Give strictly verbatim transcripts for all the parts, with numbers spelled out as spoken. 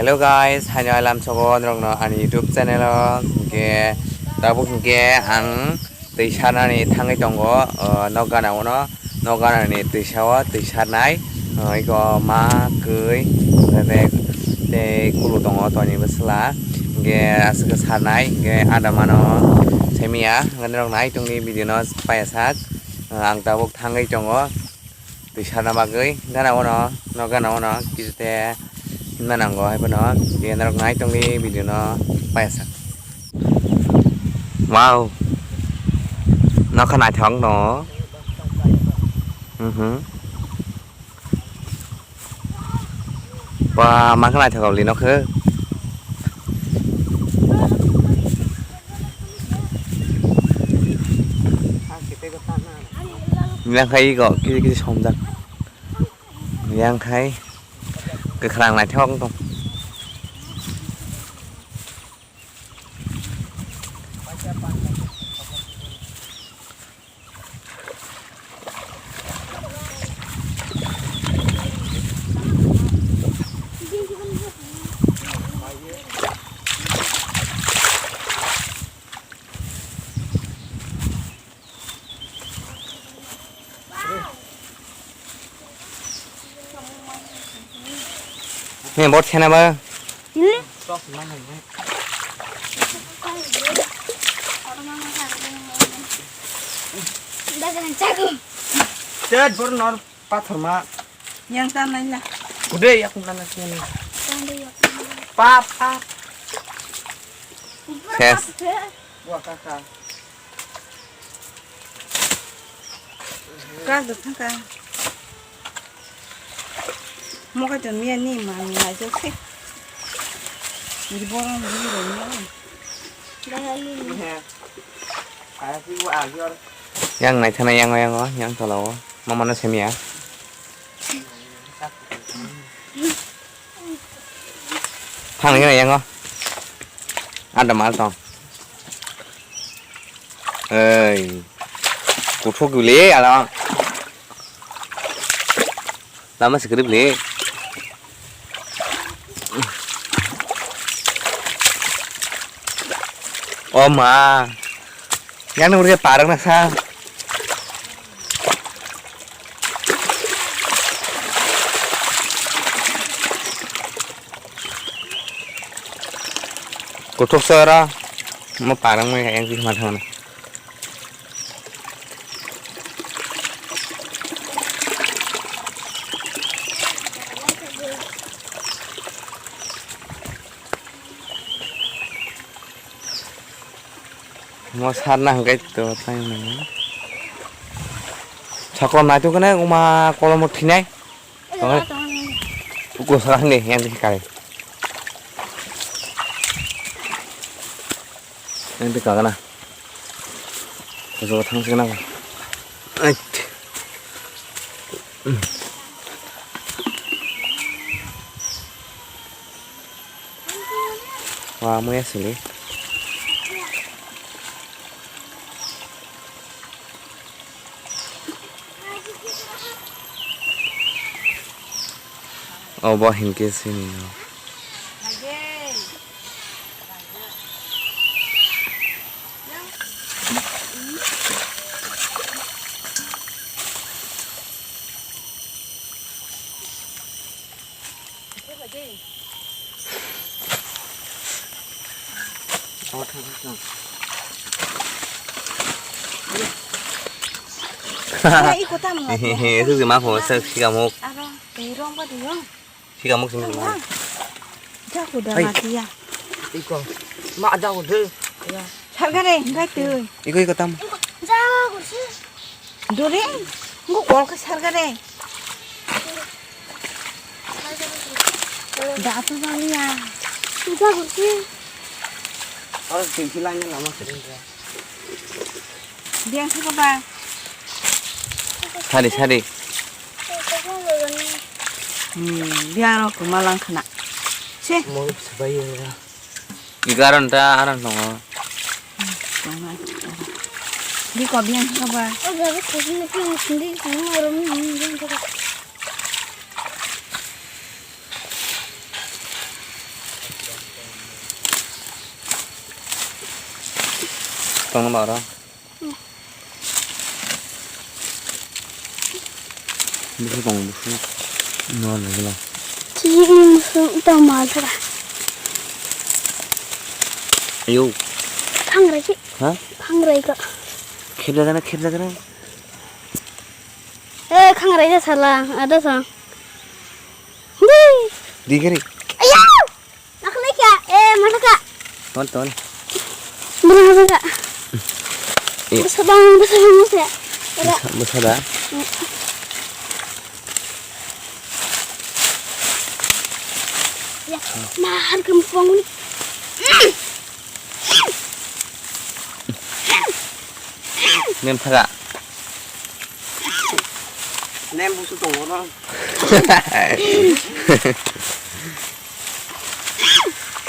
Hello guys, haino alam sogo norokno ani YouTube channel o. Hingke tabuk hingke ang twi sarnani thangwi tongo, o, nok gana uno, nok gana ni twi sao twi sarnai, o, iko ma, kwi, hingke tei kulu tongo toini bwsla, hingke aswk sarnai, hingke ada mano semiya, hingke norok nai tongni video no paiya sak, o, ang tabuk thangwi tongo. Twi sarna bagwi gana uno, nok gana uno, kisa te hinma nango, hai phano, tei norok nai tongwi video no paiya sak. Wow, nokha naithok no. Mhm. Ba, ma khe naithok li nokha. Yang khai go, kisi kisi somjak. Yang khai kwkhwrang naithok wng tong. Ni bot khena ba. Tet bor nor pathor ma. Yang ta nai la. Ude yak na na sini. Pa pa. Ses. Wa kaka. Kar do thangka. Mo ka ton miya ni ma ni ai jok se. Ni boro ni ro ni. Dai ali ni. He. Aya si wa a jor. Yang nai thana yang yang yang tolao. Mama no semiya. Thang ni yang o. Ada mal tong. Ei, kuthuk le ala. Lama sikrip le. O ma. Yang nang urge parang na sa. Kuthuk sora mo parang mai yang sih mata mana. Mo sarna hwnkhe to tai mano. Sakon naituk khe uma kolomo thinai. Tongo. Puko sara hini yang di kai. Yang di kagana. Kuso thang sing na. Ait. Wa muya sili. Obo hinkhe sini no. Iko tamo. Hehehe, itu si mafo, sa sikamuk. Aro, tei rong ba diyong. Sikamuk sini. Jago da matiya. Iko, ma jago de. Sargare, enggak tuh. Iko, iko tam. Jago sih. Dore, ngu kol ke sarga re. Da tu bang ya. Udah kursi. Harus tinggi lainnya lama sering ya. Dia yang suka ba. Sari, sari. Hmm, dia ro kumalang kena. Sih. Mau sebayu ya. Egaron ta aron tongo. Di ko biang ko ba. O jaga khosni ko sindi ko aron ni biang ko. Tongno ba oro. Busu tong busu. No lagi lah. Chini musu tong ma thara. Ayo. Khangrai ki. Ha? Khangrai ka. Khep jaga na, khep jaga na. Eh, khangrai ja sala, ada sa. Di. Di kiri. Ayo. Nakle kya? Eh, mana ka? Ton, ton. Mana ka? Eh. Basa bang, basa bang, basa. Basa, basa da? Ya, mahar kampung ni. Nem thaga. Nem busu tongo no.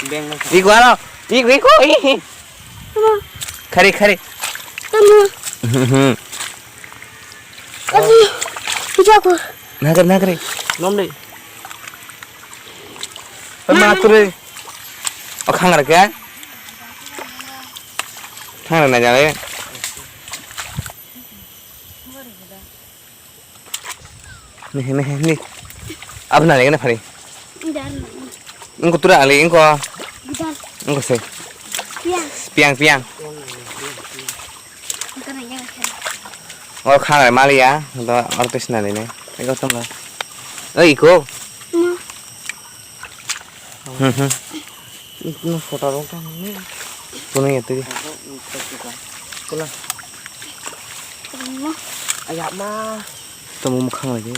Beng no. Iko ano. Iko, iko, iko. Khari, khari. Tamo. Aji. Ija ko. Nagari, nagari. Nom deh. Mana turi. O khangrai khe. Khangrai na jare. Nih, nih, nih. Apa nari kena hari? Udah. Engko tura ali engko. Udah. Engko sih. Piang. Piang, piang. Engko nanya kan. Oh, khangrai mali ya. Ento artis nari nih. Engko tong. Oh, iko. Ma. Hmm, hmm. Ini photo rok kan ini. Kuno ya tadi. Pula. Ayah ma. Tamo mukhang lagi.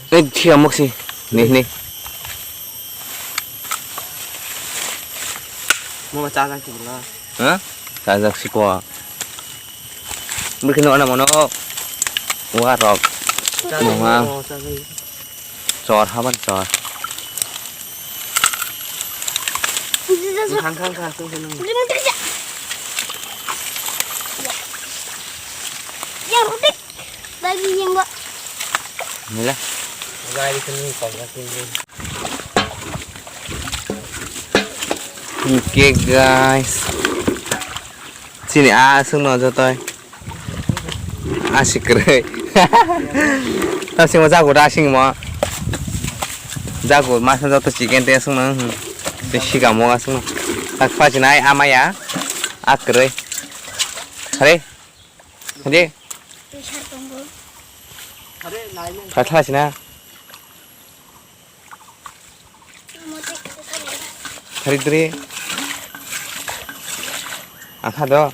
Eh, siya mo si. Nih, nih. Mo baca kan sih pula. Hah? Sajak si ko. Mungkin mana mana. Wah, rok. Mo ma. Chor haban chor. Khang, khang, khang, khang, khang. Yang rudik. Lagi yang gak. Nila. Lagi sini kau lagi. Oke, guys. Chini aswkno jotoi. Aswk kwrwi. Tamsimo jago da asingmo. Jago masa joto chicken tei aswkno, hmm. Tei sikamo aswkno. Tak phasinai amaya. A kwrwi. Hare. Hare. Phathla sina. Thari dri. Akha do.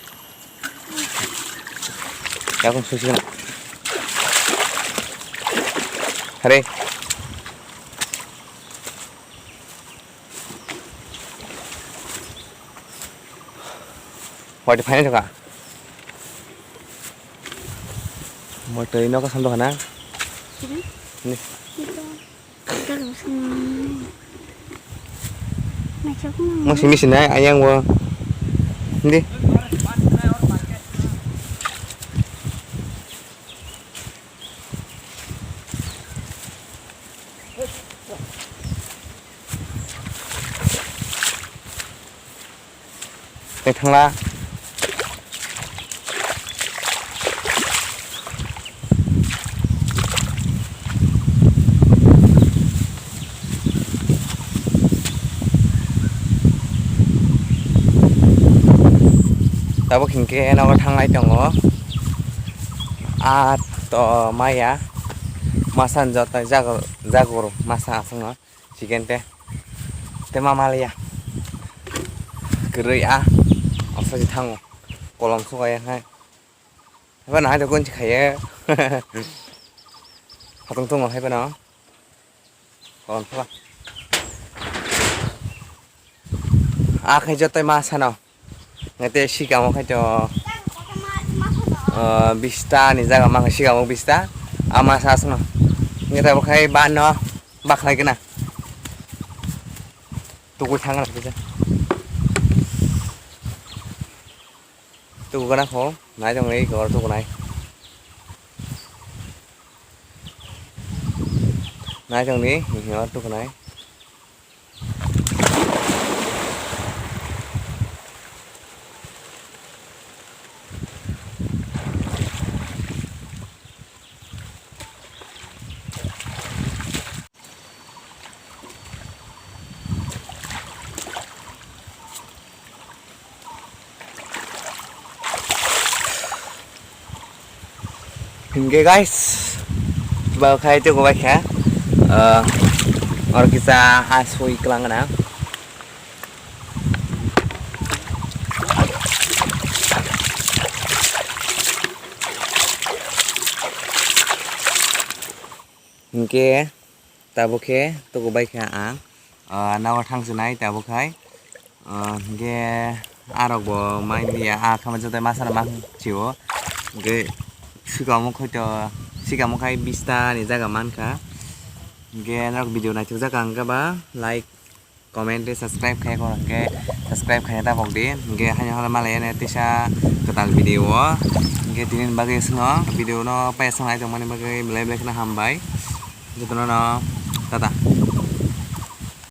Yakung susi na. Thari. Wadi phai na jaka. Mo twi no kasom dokhana. Sini? Ni. Ito. Ito lo sini. Macam mana? Mo simi sinai ayang wo. Hindi. Tei thangla. Tabuk hinkhe nogo thanglai tongo. Ah, to maya. Masa joto jago, jago masa aswkno. Chicken te. Te ma maliya. Kwrwi a. Osaji thango. Kolom sugaya hai. Haiba no hai dogon chi khaiye. Hatung tungo haiba no. Kolom suga. A khai joto ma sano. Ngai te sikamo khai to, ah, bista ni jaga mang sikamo bista. Ama sa sano. Ngai ta bo khai ba no bakhlai kena. Tukui thang na kisa. Tukui kana kho, nai tong nai gor tukui nai. Nai tong ni, ni gor tukui nai. Hingke guys, ba khai te gobai kha, ah, or kisa asoi klang na. Hingke tabuk khe tuku bai kha ang, ah, nago thang chinai tabuk khai, ah, hingke arok bo mai ya, ah, kama joto masa na mang chio, hingke sikamo khaito, sikamo khai bista ni jaga man kha, hingke norok video naithok jak ang khe ba like, comment tei subscribe khai kho hingke subscribe khai ta bok di, hingke haino hala malai ya tisa kwtal video o, hingke tini bagwi swngo video no paisong ai tongmani bagwi belai belai kheno hambai jotono no tata.